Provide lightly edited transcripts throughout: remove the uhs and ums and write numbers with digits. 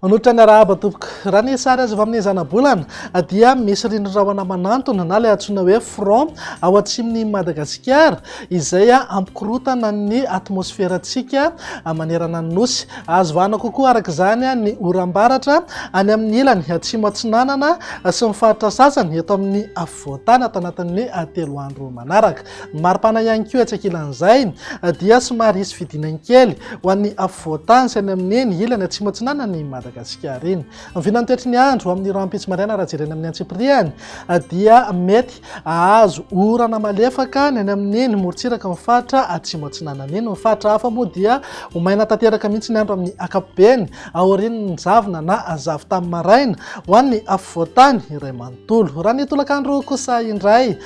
Manolotra ny arahaba tompoko. Raha ny sary azo avy amin'ny zanabolana dia misy rindrin-drahona manantona na ilay antsoina hoe front ao atsimon'i Madagasikara izay hampikorotana ny atmosferantsika manerana ny Nosy. Azo vahana kokoa araka izany ny oram-baratra any amin'ny ilany atsimo atsinanana sy ny faritra sasany eto amin'ny afovoan-tany ato anatin'ny 3 andro manaraka. Ny maripana ihany koa etsy ankilan'izay dia somary hisy fidinany kely ho an'ny afovoan-tany sy any amin'iny ilany atsimo atsinanan'i Madagasikara iny. Ny vinan'ny toetry ny andro amin'ny rahampitso maraina raha jerena amin'ny antsipiriany dia mety hahazo orana malefaka ny any amin'iny morontsiraka ny faritra atsimo atsinanana iny. Ny faritra hafa moa dia ho maina tanteraka mihitsy ny andro amin'ny ankapobeny aorian'ny zavona na zavon-tany maraina ho an'ny afovoan-tany iray manontolo. Raha ny tolakandro kosa indray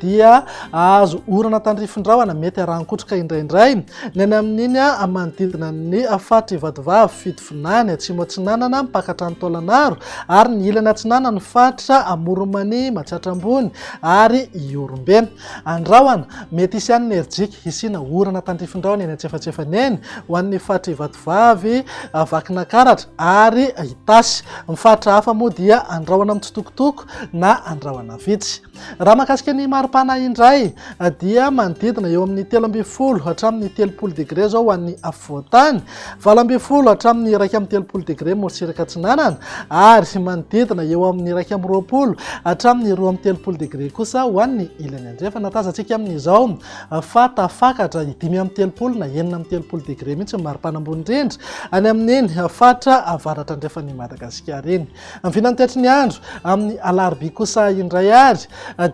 dia hahazo orana tandrifin-drahona mety arahin-kotroka indraindray ny any amin'iny manodidina ny faritr'i Vatovavy, Fitovinany, Atsimo Atsinanana, mipaka hatrany Taolagnaro ary ny ilany atsinanan'ny faritra Amoron'i Mania, Matsiatra Ambony ary Ihorombe. Andrahona, mety hisy ihany ny herijika hisiana orana tandrifin-drahona eny antsefatsefany eny ho an'ny faritr'i Vatovavy, Vakinakaratra ary Itasy. Ny faritra hafa moa dia andrahona mitsitokotoko na andrahona vitsy. Raha mahakasika ny maripana indray dia manodidina eo amin'ny 13 hatramin'ny 30 degre izao ho an'ny afovoan-tany, 18 hatramin'ny 31 degre morontsiraka atsinanana ary manodidina eo amin'ny 21 hatramin'ny 32 degre kosa ho an'ny ilany andrefana. Tazantsika amin'izao fa tafakatra 35 na 36 degre mihitsy ny maripana ambony indrindra any amin'iny faritra avaratra andrefan'i Madagasikara iny. Ny vinan'ny toetry ny andro amin'ny alarobia kosa indray ary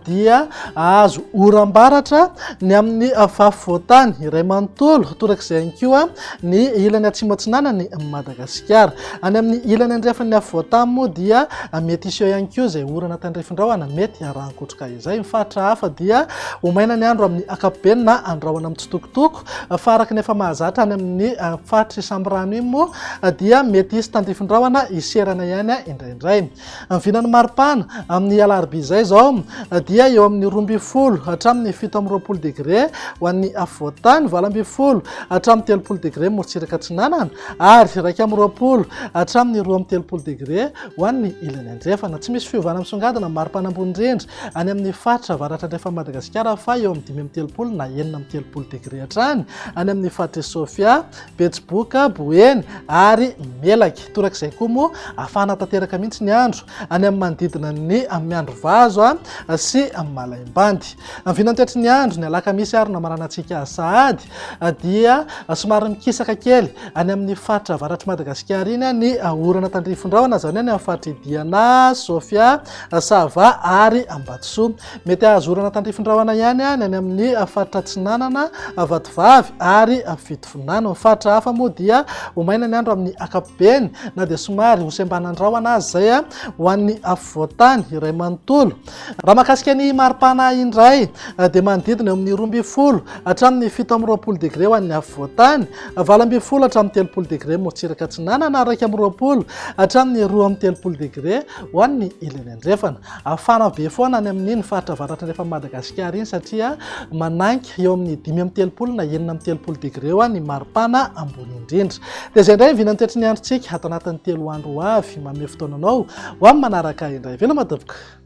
dia hahazo oram-baratra ny amin'ny fahafovoan-tany iray manontolo, torak'izay ihany koa ny ilany atsimo atsinanan'i Madagasikara. Any amin'ny ilany andrefan'ny afovoan-tany moa dia mety hiseho ihany koa izay orana tandrifin-drahona mety harahan-kotroka izay. Ny faritra hafa dia ho maina ny andro amin'ny ankapobeny na andrahona mitsitokotoko fa araka ny efa mahazatra any amin'ny faritr'i Sambirano iny moa dia mety hisy tandrifin-drahona hiserana ihany indraindray. Ny vinan'ny maripana amin'ny alarobia izay izao dia eo amin'ny 12 hatramin'ny 27 degre ho an'ny afovoan-tany, 18 hatramin'ny 30 degre morontsiraka atsinanana ary 21 hatramin'ny 32 degre ho an'ny ilany andrefana. Tsy misy fiovana misongadina ny maripana ambony indrindra any amin'ny faritra avaratra andrefan'i Madagasikara fa eo amin'ny 35 na 36 degre hatrany any amin'ny faritr'i Sofia, Betsiboka, Boeny ary Melaky. Torak'izay koa moa hafana tanteraka mihitsy ny andro any amin'ny manodidina ny Miandrivazo sy Malaimbandy. Ny vinantoetry ny andro ny alakamisy ary namaranantsika sahady dia somary mikisaka kely any amin'ny faritra avaratr'i Madagasikara iny ny orana tandrifin-drahona, izany hoe any amin'ny faritr'i Diana, Sofia, Sava ary Ambatosoa. Mety hahazo orana tandrifin-drahona ihany ny any amin'ny faritra Atsinanana, Vatovavy ary Fitovinany. Ny faritra hafa moa dia ho maina ny andro amin'ny ankapobeny na dia somary ho sembanan-drahona aza izay ho an'ny afovoan-tany iray manontolo. Raha mahakasika ny maripana indray dia manodidina eo amin'ny 12 hatramin'ny 27 degre ho an'ny afovoan-tany, 18 hatramin'ny 30 degre morontsiraka atsinanana ary 21 hatramin'ny 32 degre ho an'ny ilany andrefana. Hafana be foana any amin'iny faritra avaratra andrefan'i Madagasikara iny satria manainga eo amin'ny 35 na 36 degre eo ny maripana ambony indrindra. Dia izay indray ny vinantoetry ny androntsika ato anatin'ny 3 andro ho avy. Manome fotoana anao ho amin'ny manaraka indray. Veloma tompoko.